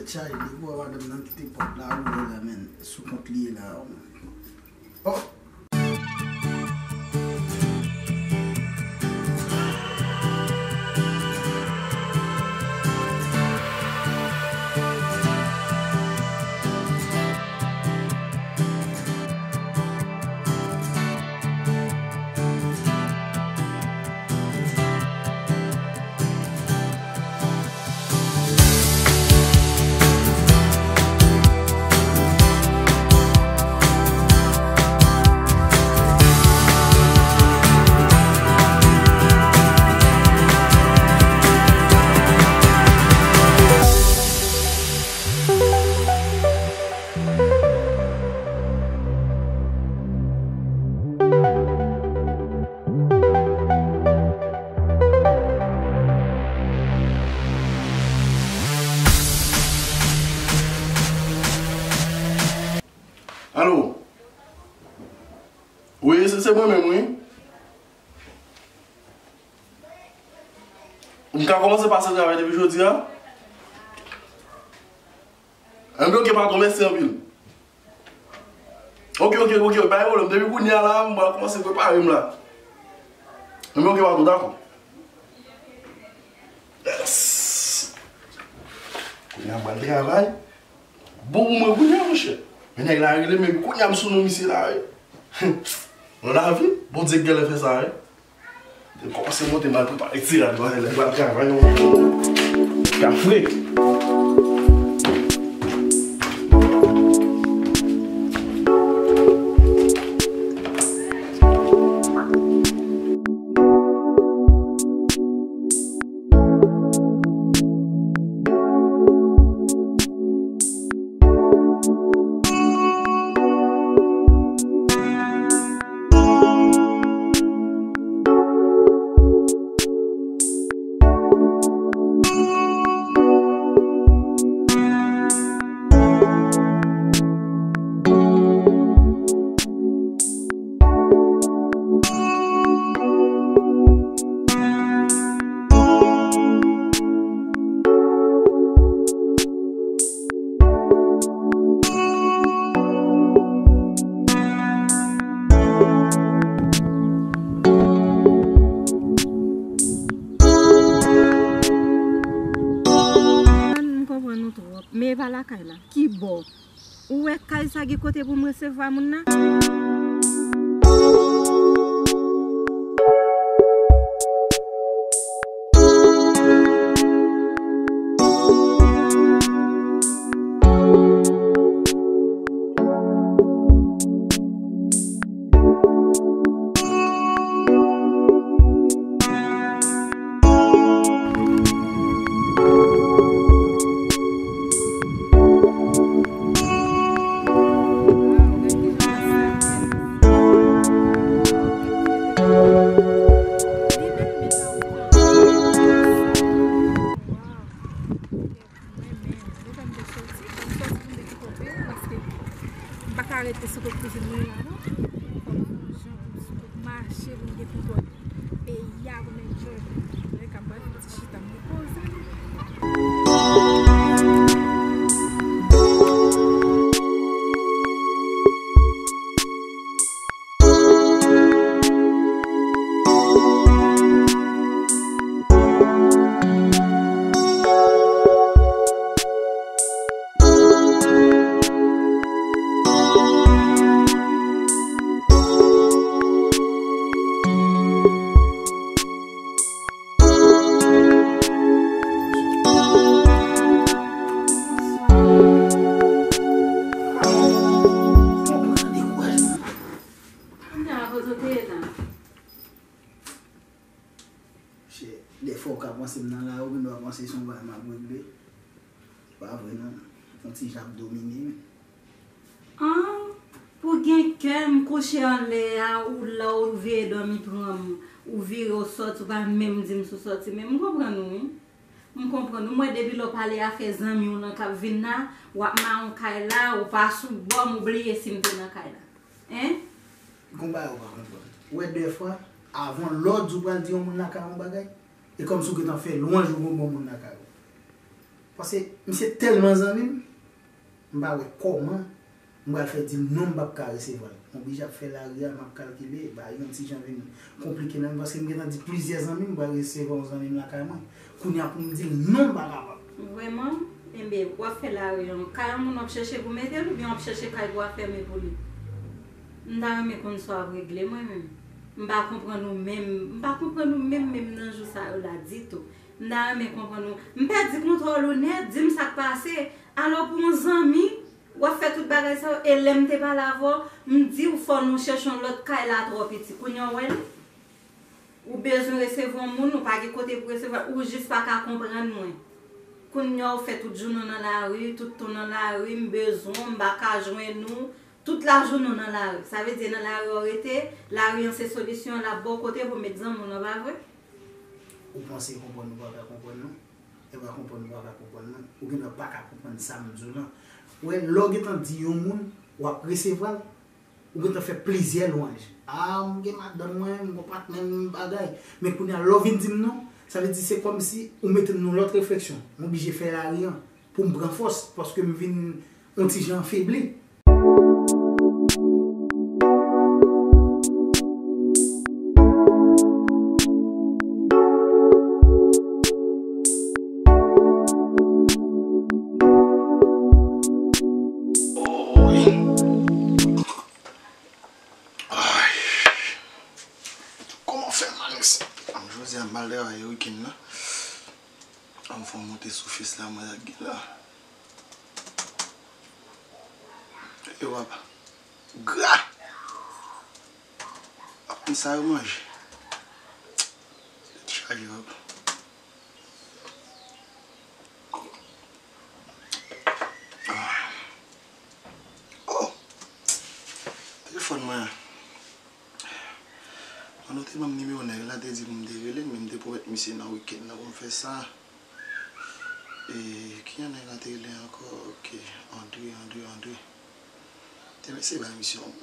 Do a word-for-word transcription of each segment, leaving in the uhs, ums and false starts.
Chay, depi wè madanm nan kite pòt la ouvè la, men, sou kont li ye la, oh. Alo? Wi, se, se mwen menm, wi. M ka kòmanse pase travay depi jodi a? Enben, oke, patwon, mèsi anpil. Oke, oke, oke, pa gen pwoblèm. Depi kounye a la, m pral kòmanse prepare m la. Enben, oke, patwon, dakò. Yes! Kounye a m pral travay. Bon pou mwen kounye a, monchè. Men nèg la rele m, men kounye a m sou non misye la, wi. Nan lavi, Bondye k genlè fè sa, wi. Te kòmanse monte m al prepare ti rad mwen, lè m pral travay, yon ka fre. M konprann ou twòp, men e pa lakay la. Kibò? Ou wè kay sa gen kote pou m resevwa moun nan? Mwen menm, detan m te soti, fò m soti pou m te kite w, paske m pa ka rete sou kot kouzin mwen la, non. Fò m jwenn yon jan pou m sou kot mache, pou m gen kontwòl peyi a, pou m enjoy. Lè k ap bay yon ti chita, m repoze. Chè, dèfwa ou ka panse m nan lari, ou gendwa panse se yon bagay m ap regle. Pa vre non, yon ti jan ap domine wi. An, pou gen kè m kouche anlè a, ou la, ou veye dòmi pran m, ou vire w sòti, ou pa menm di m si w sòti, men m konprann ou wi. M konprann ou. M wè depi lè w pale afè zanmi w lan k ap vin la, w ap mawon kay la, ou pa sou bò m, ou bliye si m te nan kay la. Hein? Gon bagay ou pa konprann. Ou wè dèfwa, avan lòd ou pral di yon moun lakay yon bagay, e kòmsi w gentan fè lwanj ou gon bon moun lakay ou. Paske misye tèlman zanmi m, m pa wè kòman m pral fè di l non, m p ap ka resevwa l. M oblije ap fè lari a, m ap kalkile, bagay yon ti jan vin konplike nan men m, paske m gentan di plizyè zanmi m m pral resevwa yon zanmi m lakay mwen. Kounye a pou m di l non, m pa kapab. Vrèman? Enben, w ap fè lari an. Kay yon moun w ap chèche pou mete l, oubyen w ap chèche kay pou w ap fèmen pou li? M ta renmen konn sa w ap regle mwen menm. M pa konprann ou menm, m pa konprann ou menm, menm nan jou sa yo la ditou. M ta renmen konprann ou. M pèdi kontwòl ou nèt, di m sa k pase. Alò pou yon zanmi, w ap fè tout bagay sa yo, e lè m te pale avè w, m di w fò nou chèche yon lòt kay, la twò piti. Kounye a w wè l? Ou bezwen resevwa yon moun, ou pa gen kote pou resevwa l, ou jis pa ka konprann mwen. Kounye a w fè tout jounen w nan lari, tout tan w nan lari, m bezwen w, m pa ka jwenn ou. Tout lajounen w nan lari. Sa vle di nan lari w rete, lari an se solisyon an, l ap ba w kote pou w met zanmi w nan, pa vre? Ou panse konprann ou pa ka konprann non? E pa konprann ou pa ka konprann non. Ou gentan pa ka konprann sa m di w lan. Ou wè, lè w gentan di yon moun, w ap resevwa l, ou gentan fè plizyè lwanj. A, m gen madanm mwen, m gen patnè m, bagay. Men kounye a, lè w vin di m non, sa vle di se kòmsi ou mete m nan yon lòt refleksyon. M oblije fè lari an pou m pran fòs, paske m vin yon ti jan febli. Ay. Kòman fè Manix? Jodi a m al travay wikenn nan. An fè w monte sou fis la, mwen ak gen la. E papa. Gra! Ap konn sa yo manje. Tèt chaje papa. Oh! Telefòn mwen an. Mano te ban m nimewo nèg la, te di pou m te rele l, men m te pwomèt misye nan wikenn nan pou m fè sa. E, ki jan nèg la te rele ankò? Ok, Andre, Andre, Andre. Te m eseye bay misye yon.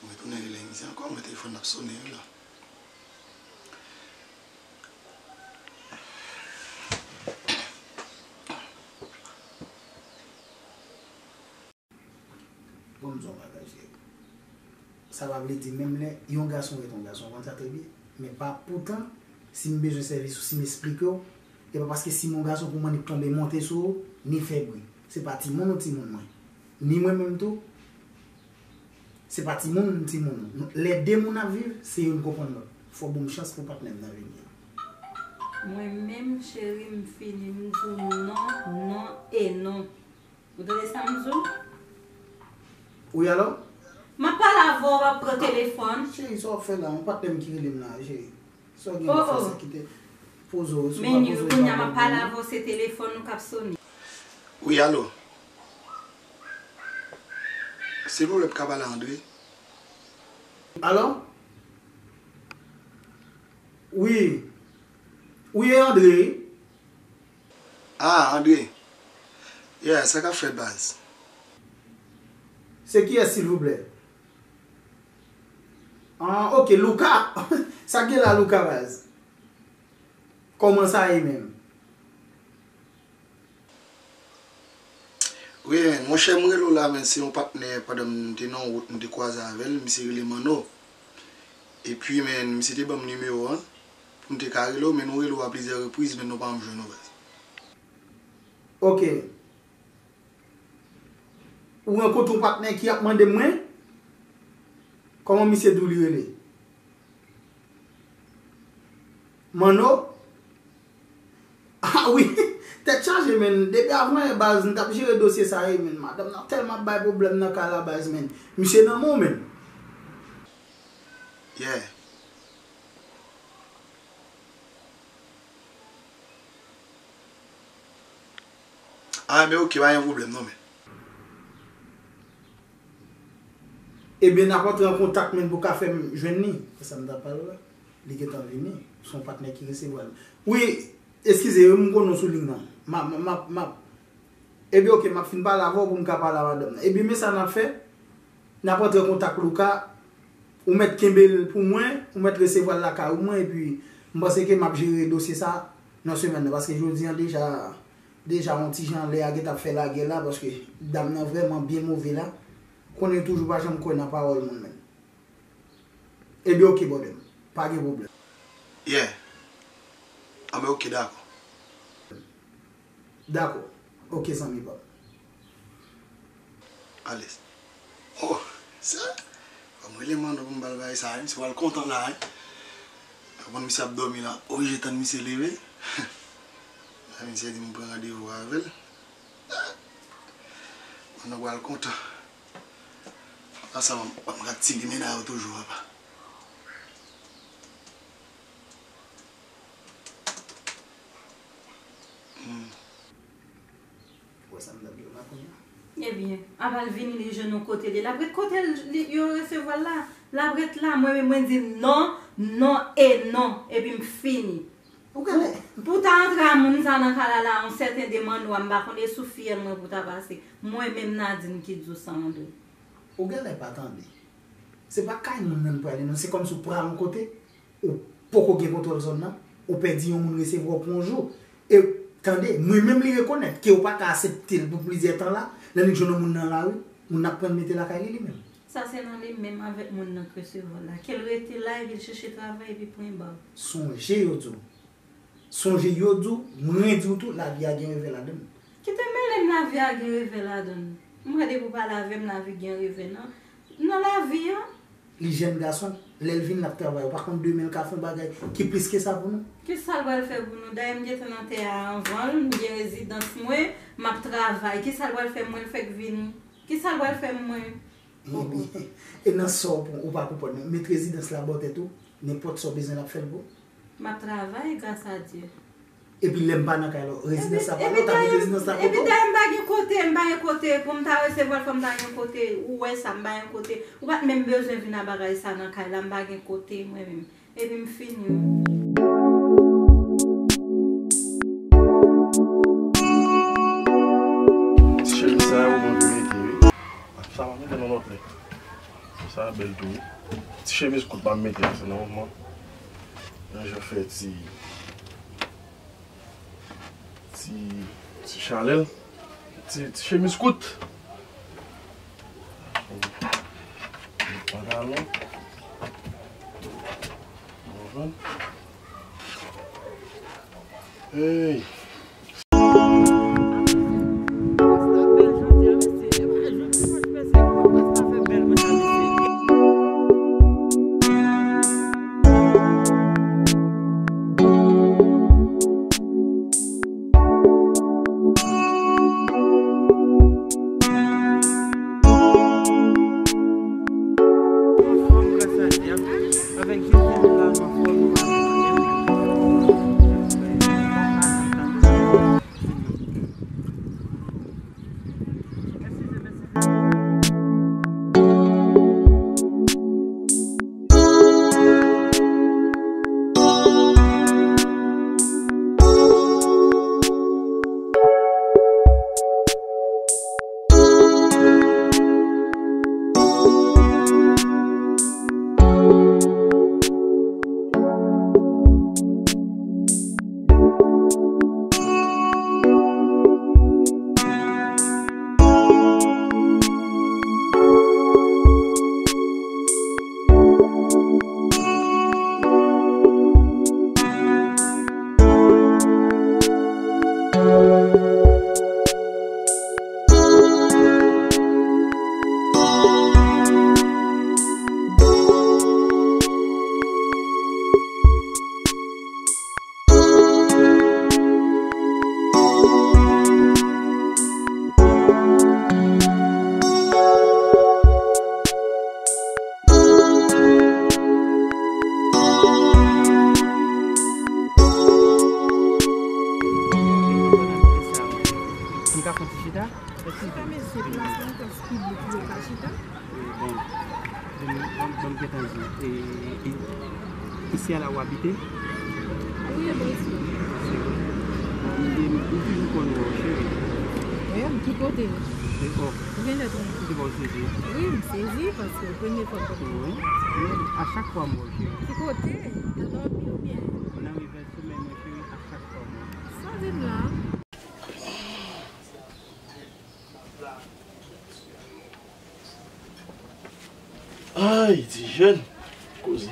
Mwen tounen rele misye ankò, mwen telefòn ap sonnen wi la. Bon, m di w yon bagay, cheri. Sa pa vle di menm lè yon gason ret yon gason, w konn sa trè byen. Men pa poutan, si m bezwen sèvis ou, si m esplike w, e pa paske si m yon gason pou m annik tonbe monte sou ou, ni fè bri. Se pa timoun ou timoun mwen. Ni mwen menm tou, se pa timoun m timoun ou. Nou, lè de moun ap viv, se youn konprann lòt. Fò w ban m chans pou patnè m nan vini an. Mwen menm, cheri, m fini, m di w non, non e non. Ou tande sa m di w? Wi, alò? M ap pale avè w, w ap pran telefòn. Cheri, sa w ap fè la? Yon patnè m ki rele m la, cheri. Sa w gen pou fè, se kite poze w, si w pa poze w, kounye a m ap pale avè w, se telefòn ou k ap sonnen. Wi, alò? Silvouplè, m ka pale a Andre? Alò? Wi. Wi, e Andre wi. Ah, Andre. Yeah, sa k ap fèt, baz? Se kiyès, silvouplè? Ah, ok, Luca. Sa k gen la, Luca, baz? Kòman sa ye menm? Wi, men, monchè, m rele w la, men, se yon patnè, pandan m te nan wout, m te kwaze avè l, misye rele Manno. Epi, men, misye te ban m nimewo an, pou m te ka rele w, men nou rele w a plizyè repriz, men nou pa janm jwenn ou, baz. Ok. Ou rankontre yon patnè ki ap mande mwen kòman misye di w li rele? Manno? Ah wi, tèt chaje, menn. Depi avan yè, baz, m t ap jere dosye sa a, menn. Madanm nan tèlman ap bay pwoblèm nan kay la, baz, menn. Misye nan men w, menn. Yeah. Ah, men ok, pa gen pwoblèm non, men. Ebyen, n ap antre an kontak, menn, pou w ka fè m jwenn li. Se sa m t ap pale w la. Li gentan vini. Se yon patnè ki resevwa l. Wi, eskize, wi, m konnen w sou liy nan. M ap, m ap, m ap, Ebyen, oke, m ap fin pale avè w pou m ka pale a madanm nan. Ebyen, men sa n ap fè, n ap antre kontak Louka, ou mèt kenbe l pou mwen, ou mèt resevwa l lakay ou mwen, epi m panse ke m ap jere dosye sa nan semèn nan, paske jodi a deja, deja yon ti jan lè a gentan ap fè lagè la, paske dam nan vrèman byen move la. Konnen toujou pa janm kwè nan pawòl moun menm. Ebyen, oke, brother m. Pa gen pwoblèm. Yeah. Anben, oke, dakò. Dakò. Oke, zanmi pa m. Alèz. Oh, sa. Fò m rele Manno pou m ba l bagay sa, wi. Misye pral kontan la, wi. Konprann misye ap dòmi la. Oblije tann misye leve. La, misye di m pran randevou avè l. Manno pral kontan. Ansanm, w ap gad ti limena yo toujou, papa. Hmm. Ou wè sa m t ap di w la kounye a? Ebyen, apa l vini li jwenn nou kote li. L ap ret kote l, li, yo resevwa l la. L ap ret la, mwen menm mwen di non, non e non. Epi m fini. Ou genlè. Pou, pou ta antre a moun sa nan kay la la, yon sèten demann ou a, m pa konn e sou fiyèl mwen pou ta pase. Mwen menm Nadine ki di w sa André. Ou genlè pa tande. Se pa kay moun nan n prale non, se kòmsi w pral yon kote, ou poko gen kontwòl zòn nan, ou pèdi yon moun resevwa w pou yon jou. E, tande, mwen menm li rekonèt ke ou pa ka aksepte l pou plizyè tan la, lè nèg jwenn yon moun nan lari, moun nan ap pran l mete lakay li, li menm. Sa se nan li menm avèk moun nan k resevwa l la. Ke l rete la epi l chèche travay epi pwen ba w. Sonje yo di w. Sonje yo di w, mwen di w tou, lavi a gen revè ladan l. Kite mele m, lavi a gen revè ladan l. Mwen depi w pale avè m, lavi gen revè nan, nan lavi a. Li jèn gason, lè l vin l ap travay, ou pa konn demen l ka fè yon bagay ki plis ke sa pou nou. Kisa l pral fè pou nou? Dayè m gentan nan tè a anvan l, m gen rezidans mwen, m ap travay. Kisa l pral fè mwen l fèk vini? Kisa l pral fè mwen? Ebyen, e nan sa w pran, ou pa konprann, met rezidans la bò tèt ou, nenpòt sa w bezwen l ap fè l pou ou. M ap travay, gras a Dye. Epi lè m pa nan kay la, rezidans la pa la, ou ta met rezidans la kote w? Epi dayè m pa gen kote, m pa gen kote pou m ta resevwa l, fò m ta gen kote, ou wè sa, m pa gen kote. Ou pa t menm bezwen vin a bagay sa nan kay la, m pa gen kote mwen menm. Epi m fini wi. Ti chemiz sa yo mwen vin mete wi. Sa mwen mete nan lòt lè. Sa bèl tou wi. Ti chemiz kout pa m mete a, se nan moman. Nan jan fè ti, ti, ti chalè l. Ti, ti chemiz kout. Pantalon. Ou konprann? Hey! Anfòm, gras a Dye. Avèk Jezi, nou la, nou anfòm, nou pa gen pwoblèm. M ka fè yon ti chita? Chita, mesye, plas lan, plas piblik, yo ka chita. Bon, bon, bon, ban m gentan di w. E, e, isi a la w abite? Wi, mwen isi. Bon, m te, m toujou konn wè w, cheri. Wi, m Kote? Se o. Ou genlè twonpe. Se bon, sezi. Wi, m sezi paske premye fwa m konn. Wi. Men a chak fwa m wè w, cheri. Ki kote? Nan dòmi oubyen? Nan revè somèy mwen, cheri, a chak fwa m wè w. Sa w di m la? Ay, ti jèn. Koze.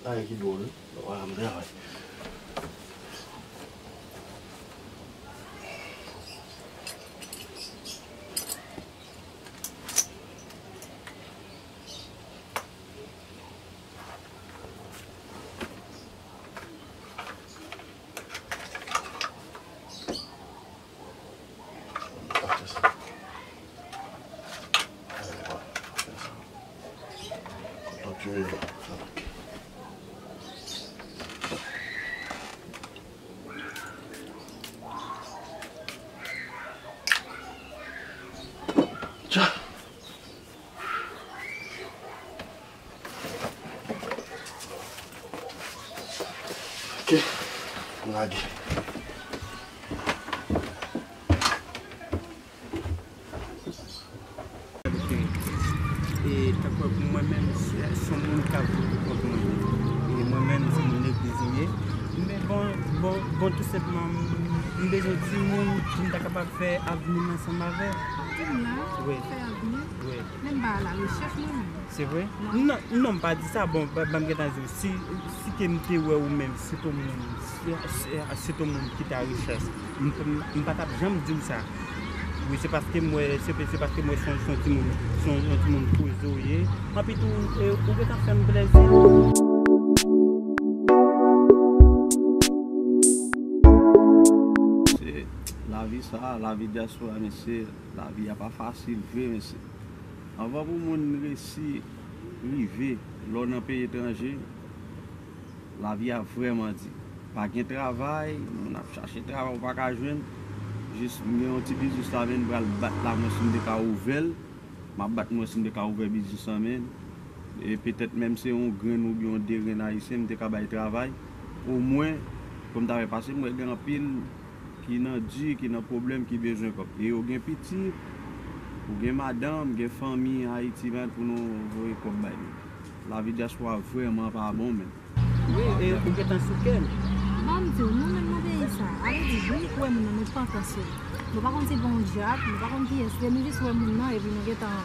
Ay, ki dwòl, wi. Wala, m travay. Tcha. Ok, m lage. E tankou pou mwen menm, se, se yon moun k ap viv pou kont mwen. E mwen menm, se moun legliz m ye. Men bon, bon, bon, tou senpman, m, m bezwen yon timoun pou m ta kapab fè avni m ansanm avè l. Timoun nan? Wi. Fè avni? Wi. Men m pa alarechèch mwen menm. Se vre? Non. Non, non, m pa di sa. Bon, ban, ban m gentan di w. Si, si ke m te wè ou menm, se t on moun, se, se, se t on moun ki ta richès, m, m, m pa t ap janm di w sa. Wi, se paske m wè, se, se paske m wè se, se yon timoun, se yon, yon timoun poze w ye. Anpi tou, e, ou gentan fè m plèzi. Se lavi sa, lavi dyaspora, mesye, lavi a pa fasil vre, mesye. Anvan pou moun resi rive lè w nan peyi etranje, lavi a vrèman di. Pa gen travay, moun ap chache travay, ou pa ka jwenn. Jis m gen yon ti biznis la, men m pral bat la, mwen si m te ka ouvè l, m ap bat mwen si m te ka ouvè biznis lan, men. E petèt menm se yon grenn oubyen yon de grenn ayisyen, m te ka bay travay. Omwen, pou m ta fè pase, m wè gen anpil ki nan di, ki nan pwoblèm, ki bezwen kòb. E yo gen pitit, ou gen madanm, gen fanmi Ayiti, men pou nou voye kòb bay yo. Lavi dyaspora vrèman pa bon, men. Wi, e ou gentan sou kè m. Ban m di w, nou menm nan peyi sa, ale di, wi, nou wè moun nan, nou pa konn se. Nou pa konn si bon dyab, nou pa konn kiyès li ye, nou jis wè moun nan, epi nou gentan,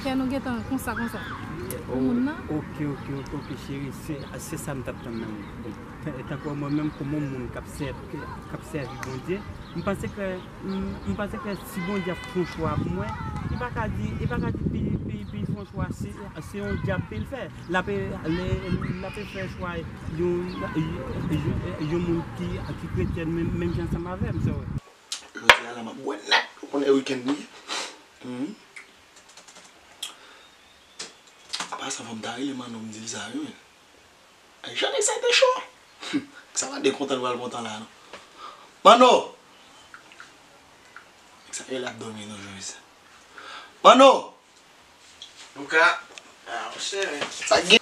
kè nou gentan konsa, konsa. Pou moun nan. Ok, ok, ok, ok, cheri, se, se sa m t ap tann nan. Bon, tankou mwen menm, kòm yon moun k ap sèvi, k ap sèvi Bondye, m panse ke, m, m panse ke si Bondye ap fè yon chwa pou mwen, li pa ka di, li pa ka di pi, pi, pi fè yon chwa, se, se yon dyab pi l fè. L ap, li, l ap fè chwa yon, yon, yon, yon moun ki, ki kretyèn menm, menm jan ansanm avè m, sa w wè. Jodi a la, m ap bwè nèt, ou konnen wikenn li ye. Hmm. Apa sa, fò m ta rele Manno, m di l sa, wi, men. Ay, jan nèg sa te cho. Sa pa de kontan l pral kontan la, non. Manno! Nèg sa rele ap dòmi, non, Joris. Manno! Luka! Ah, monchè. Sa gen.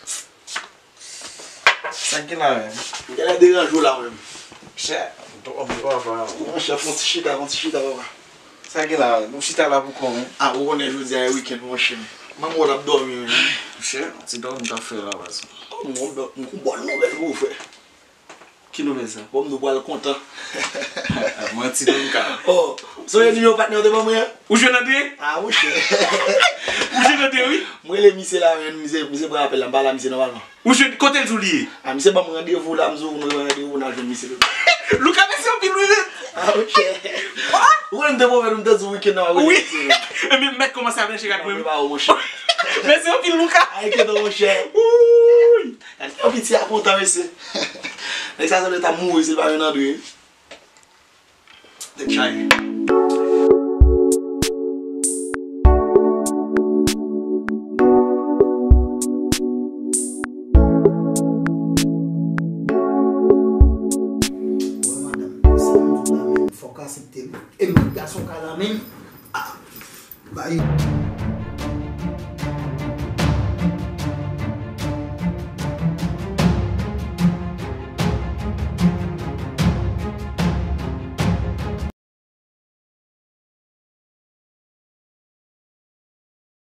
Sa gen la menm? M genlè deranje w la menm. Monchè, m twò, m twò, papa. Monchè, fè yon ti chita, fè yon ti chita, papa. Sa gen la menm? Nou chita la pou kò, wi. Ah, ou konnen jodi a e wikenn, monchè. Manman w t ap dòmi, wi. Monchè, yon ti dòmi m t ap fè la, baz. Oh, m gon bò-, m gon bòn nouvèl pou ou, frè. Ki nouvèl sa? Bon, m di w pral kontan. Manti, Luka. Oh, sonje nimewo patnè w te ban mwen an? Ou jwenn Andre? Ah, monchè. Ou jwenn Andre, wi. M rele misye la, men, misye, misye pran apèl la, m pale a misye nòmalman. Ou jwenn, kote l di w li ye? Ah, misye ban m randevou la, m di w pou nou randevou, n al jwenn misye. Luka, mèsi anpil, wi, men. Ah, monchè. Ou konnen m te pwomèt ou, m te di w wikenn nan, m ap rele misye. Wi. Ebyen, m mèt kòmanse ap chèche rad mwen, wi. Prepare w, monchè. Mèsi anpil, Luka. Ay, kèt, monchè. Wouy. Gade jan piti a kontan, mesye. Nèg sa sanble t ap mouri si l pa jwenn Andre. Tèt chaje. Wè madanm, sa m di w la menm, fòk w aksepte l. E m gason ka la menm. Ah, bay.